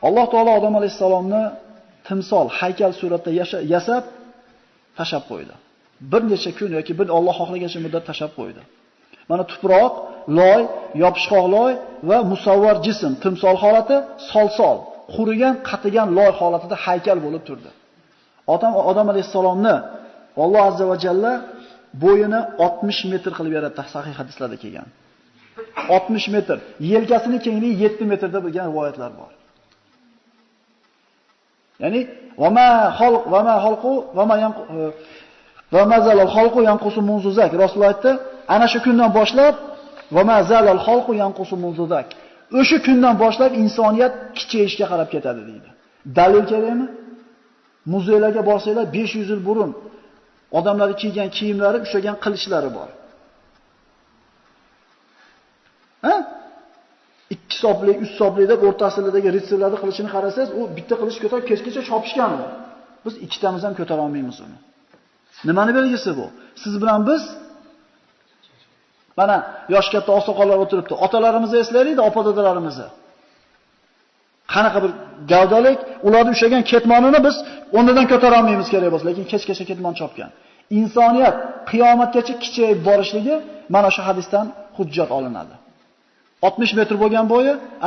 Alloh taolo Odam alayhissalomni timsol, haykal suratda yasab tashab qo'ydi. Bir necha kun yoki bir Alloh xohlagancha muddat tashab qo'ydi. Mana tuproq, loy, yopishqoq loy va musavvar jism, timsol holati, solsol, qurigan, qatigan loy holatida haykal bo'lib turdi. Odam alayhissalomni Alloh azza va jalla bo'yini 60 metr qilib yaratdi, sahih hadislarda kelgan. 60 metr, yelkasini kengligi 7 metrda bo'lgan rivoyatlar bor. Ya'ni va ma xalq va ma xalqu va ma va ma zalal xalqu yanqusu munzuzak. Rasululloh aytdi, ana shu kundan boshlab va ma zalal xalqu yanqusu munzuzak. O'sha kundan boshlab insoniyat kichayishga qarab ketadi deydi. Dalil kerakmi? Muzeylarga borsanglar 500 yil burun odamlar kiygan kiyimlari, ushlagan qilichlari bor. Ha? 2 sopli, 3 sopli deb o'rta asrlardagi ritsarlarning qilichini qarasangiz, u bitta qilich ko'tarib kechgacha chopishgan u. Biz ikkitamiz ham ko'tara olmaymiz uni. Nimani belgisi bu? Siz bilan biz mana yosh katta oqsoqollar o'tiribdi. Otalarimizni eslaylik, opa-dadalarimizni. Qanaqa bir gavdalik, ularni ushlagan ketmonini biz o'rnidan ko'tara olmaymiz kerak bo'lsa, lekin kechgacha ketmon chopgan. Insoniyat qiyomatgacha kichayib borishligi mana shu hadisdan hujjat olinadi. 60 metr bo'lgan bo'yi